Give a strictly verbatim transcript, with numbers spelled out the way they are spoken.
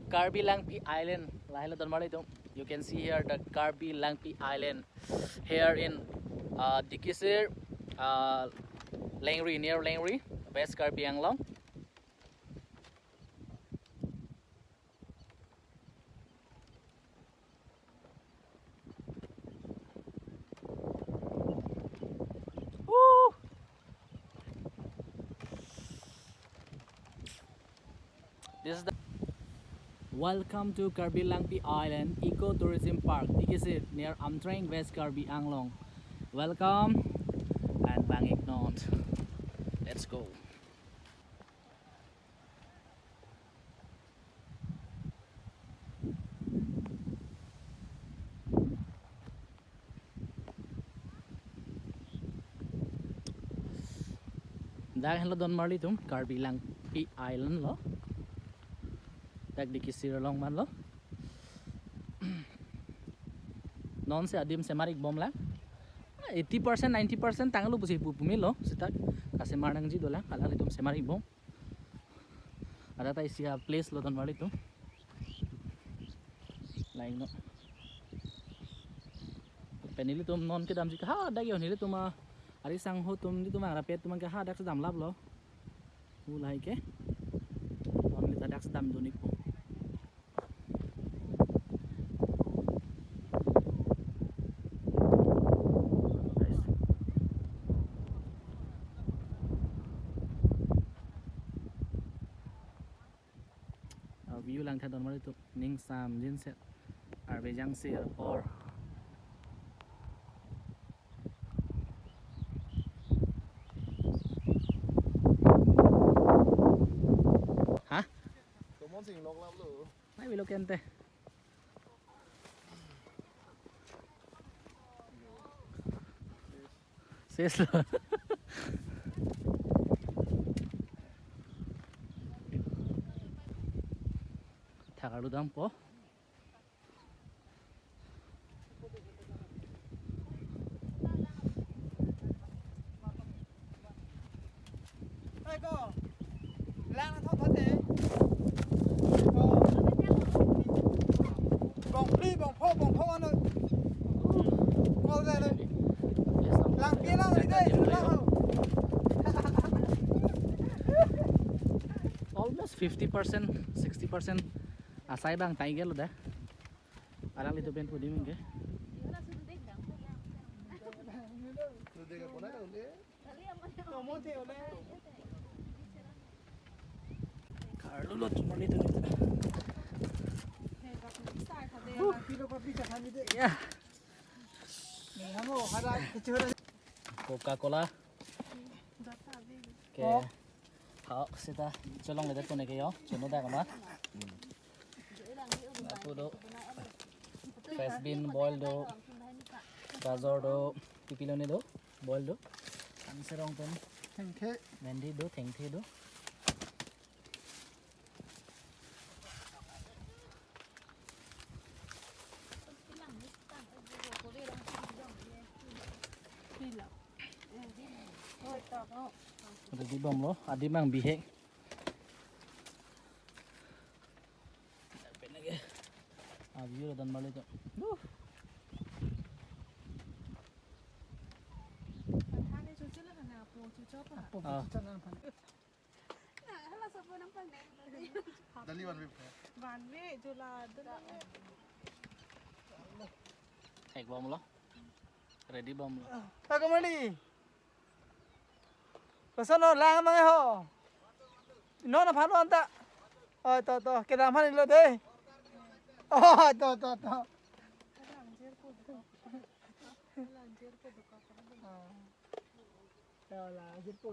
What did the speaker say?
Karbi Langpi Island, lahelo don marli atum. You can see here the Karbi Langpi Island here in uh, Dikisir, uh, Lengri, near Lengri, West Karbi Anglong. Woo! This is the Welcome to Karbi Langpi Island Eco Tourism Park, Dikisir, near Amtreng, West Karbi Anglong. Welcome and bang-ik non. Let's go. Dak henlo don marli atum, Karbi Langpi Island lo. Dak Dikisir along manlo. Non si adim semar-ik bomlang. Eighty percent, ninety percent tanglo pusi pu pumilo. Seta kasemar nangji dolang. Alanglitum semar-ik bom. Ada ta isi a-place lo don marli atum. Lain no. Pen nelitum non kedamji ke hadak yo, nelitum a, ari sangho atum, nelitum angrapet atum ke hadak si damlaplo. Hu lahai ke. Non neli ta hadak si damdun-ikpo. A view langtha don marli atum, ning samjinset. Arve jangsi apor. Ha? Tomon sing lok lap lo. Nai bilo kente. Ses lo. Thak arlu dampo. Ai ko, lang thot thot de. Ko. Bong phli, bong pho, bong pho ano. Ko de le. Lang pi lang de, lang ho. Almost fifty percent, sixty percent asai bang tai gelo da. Alanglitum pen pu adim ke. Karlu lo tumali tu. Ya. Coca-Cola. Ke. Oh. Hao, seta cholongledet pon ke yo, chono dak ma. Lapu do, fresh bean boil do, gajor do, pipiloni do, boil do. An serong pen. Thengthe. Bhendi do, thengthe do. Ready bomlo, adim nang bihek. A view lo don marli atum. Duh. Apo, ah. Dali one way. One way, jula, dula. Ek bomlo. Ready bomlo. Ako mali. Koson lo lang mang ho. Non aphan anta. Oh, to, to, kedam aphan lo de. Oh, to, to, to. Oh. To la, jirpo.